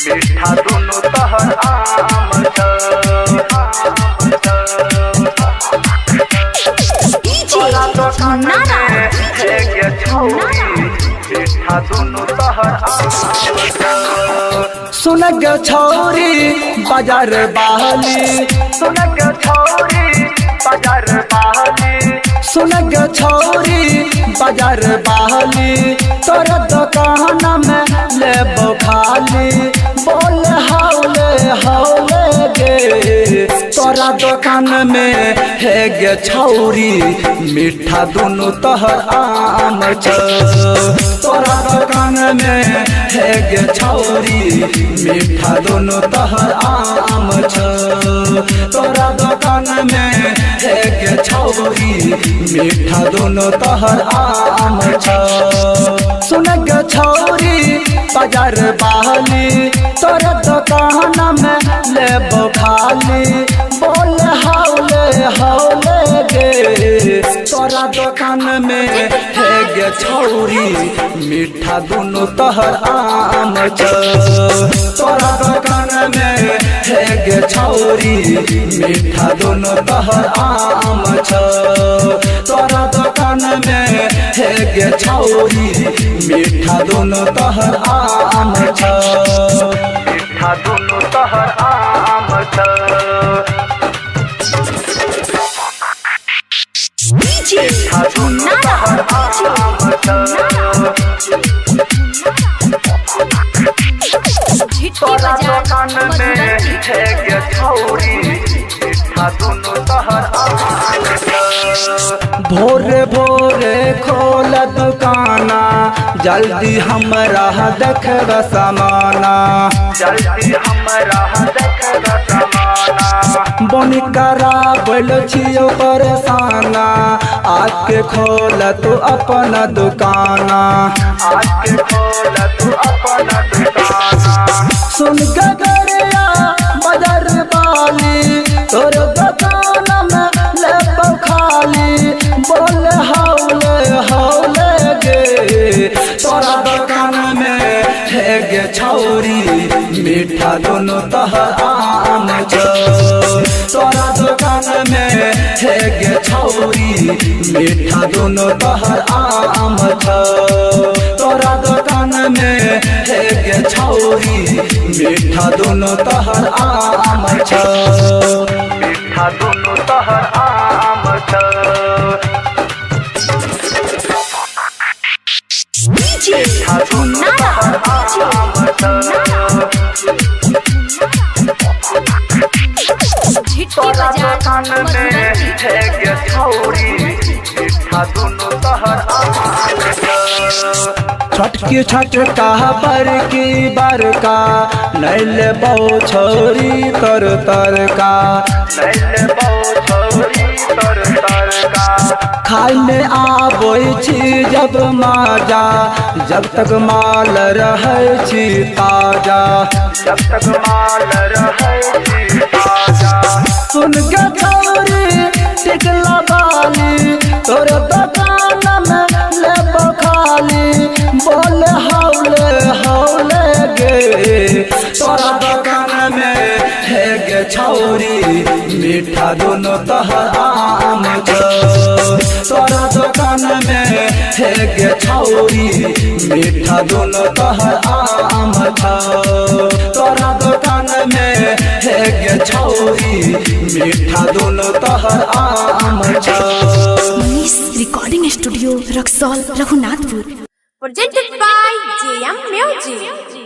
मीठा दुनु तोहर आम छौ। डीजे तोरा दोकान नारा में हे गे छौरी, मीठा दुनु तोहर आम छौ। सुन गे छौरी बाजार बहली, सुन गे छौरी बाजार बहली, सुन गे छौरी बाजार बहली, तोरा दोकान में लेबो खाली। बोल हौले हौले गे, तोरा दोकान में हे गे छौरी, मीठा दुनु तोहर आम छौ। तोरा दोकान में हे गे छौरी, मीठा दुनु तोहर आम छौ। तोरा दोकान में हे गे छौरी, मीठा दुनु तोहर आम छौ। सुन गे छौरी बाजार बहली, तोरा दोकान में लेबो खाली। बोल हौले हौले गे, तोरा दोकान में हे गे छौरी, मीठा दुनु तोहर आम छौ। तोरा दोकान में हे गे छौरी, मीठा दुनु तोहर आम छौ। तोरा दोकान में हे गे छौरी, मीठा दुनु तोहर आम छौ। मीठा दुनु तोहर आम छौ। डीजे मीठा दुनु नारा तोहर आम छौ। झिटकी तोरा बाजार दोकान में मधुबनी। हे गे छौरी, मीठा दुनु तोहर आम छौ। भोरे भोरे खोल दुकाना, जल्दी हमरा देखब समाना। जल्दी हमरा देखब समाना। बनी कराबल छियो परेशाना, आके खोल तू अपन दुकाना। आके खोल तू अपन दुकाना। सुन के गरिया बाजार बाली, तोर दुकान में लेबो खाली। बोल हौले हौले गे, तोरा दोकान में हे गे छौरी, मीठा दुनु तोहर आम छौ। तोरा दोकान में हे गे छौरी, मीठा दुनु तोहर आम छौ। तोरा दोकान में हे गे छौरी, मीठा दुनु तोहर आम छौ। मीठा दुनु तोहर आम छौ। डीजे मीठा दुनु नारा तोहर आम छौ। झिटकी तोरा बाजार दोकान में मधुबनी। हे गे छौरी, मीठा दुनु तोहर आम छौ। छोटकी छोटका बड़की बड़का, नहीं लेबो छौरी तोर तरका। नै लेबौ छौरी तोर तरका। खाय में आबै छी जब माजा, जब तक माल रहै छी ताजा। जब तक माल रहै छी ताजा। सुन के छौरी टिकला बाली, तोर दोकान में लेबो खाली। बोल हौले हौले गे, तोरा दोकान में हे गे छौरी, मीठा दुनु तोहर आम छौ। तोरा दोकान में हे गे छौरी, मीठा दुनु तोहर आम छौ। तोरा दोकान में हे गे छौरी, मीठा दुनु तोहर आम छौ। Manish recording studio Raxaul Raghunathpur. Presented by JM Music.